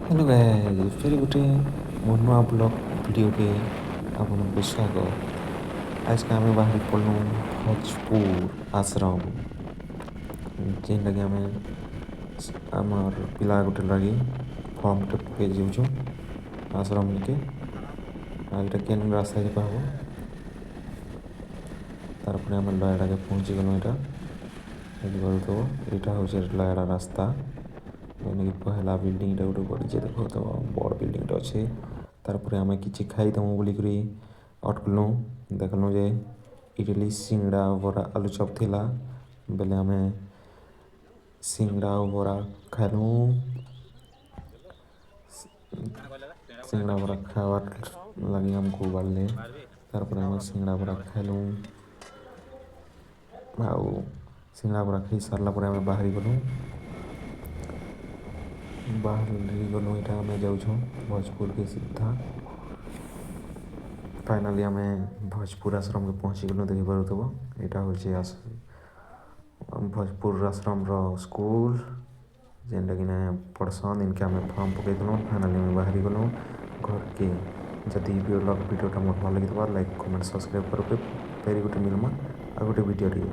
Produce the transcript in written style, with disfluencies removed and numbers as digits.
Hello guys, ଫେର୍ ଗୋଟେ ମୋ ନୂଆ ବ୍ଲଗ୍ ଭିଡ଼ିଓକେ ଆପଣଙ୍କୁ ସ୍ୱାଗତ। ଆଜକେ ଆମେ ବାହାରି ପଡ଼ଲୁ ଭୋଜପୁର ଆଶ୍ରମ, ଯେନ୍ଟାକି ଆମେ ଆମର୍ ପିଲା ଗୋଟେ ଲାଗି ଫର୍ମଟେ ପକେଇ ଯାଉଛୁ ଆଶ୍ରମ ନିକେ। ଆଉ ଏଇଟା କେନ୍ ରାସ୍ତା ଯିବା ହବ। ତାରପରେ ଆମେ ଲୟଡ଼ାକେ ପହଞ୍ଚି ଗଲୁ। ଏଇଟା ଦେଖିପାରୁଥିବ, ଏଇଟା ହଉଛି ଲୟଡ଼ା ରାସ୍ତା, ଯେନ୍ଟାକି ପହଲା ବିଲ୍ଡିଂଟା ଗୋଟେ ବଢ଼ିଛେ। ଦେଖୁଥିବ, ବଡ଼ ବିଲ୍ଡିଂଟା ଅଛି। ତାରପରେ ଆମେ କିଛି ଖାଇଦମୁ ବୋଲିକରି ଅଟକଲୁ। ଦେଖଲୁ ଯେ ଇଡଲି, ସିଙ୍ଗଡ଼ା, ବରା, ଆଲୁଚପ୍ ଥିଲା ବେଲେ ଆମେ ସିଙ୍ଗଡ଼ା ଆଉ ବରା ଖାଇଲୁ। ସିଙ୍ଗଡ଼ା ବରା ଖାଇବାର୍ ଲାଗି ଆମକୁ ବାଢ଼ଲେ। ତାରପରେ ଆମେ ସିଙ୍ଗଡ଼ା ବରା ଖାଇଲୁ। ଆଉ ସିଙ୍ଗଡ଼ା ବରା ଖାଇ ସାରିଲା ପରେ ଆମେ ବାହାରି ଗଲୁ, ବାହାରି ଗଲୁ। ଏଇଟା ଆମେ ଯାଉଛୁ ଭୋଜପୁରକେ ସିଧା। ଫାଇନାଲି ଆମେ ଭୋଜପୁର ଆଶ୍ରମକେ ପହଞ୍ଚି ଗଲୁ। ଦେଖିପାରୁଥିବ, ଏଇଟା ହଉଛି ଭୋଜପୁର ଆଶ୍ରମର ସ୍କୁଲ, ଯେନ୍ଟା କିନା ପଢ଼ସନ୍। ଇନକେ ଆମେ ଫର୍ମ ପକେଇଥିଲୁ। ଫାଇନାଲି ଆମେ ବାହାରି ଗଲୁ ଘରକେ। ଯଦି ବ୍ଲଗ୍ ଭିଡ଼ିଓଟା ମୋର ଭଲ ଲାଗିଥିବା, ଲାଇକ୍, କମେଣ୍ଟ, ସବସ୍କ୍ରାଇବ୍ କରିବେ। ଫେରି ଗୋଟେ ମିଲମା ଆଉ ଗୋଟେ ଭିଡ଼ିଓରେ।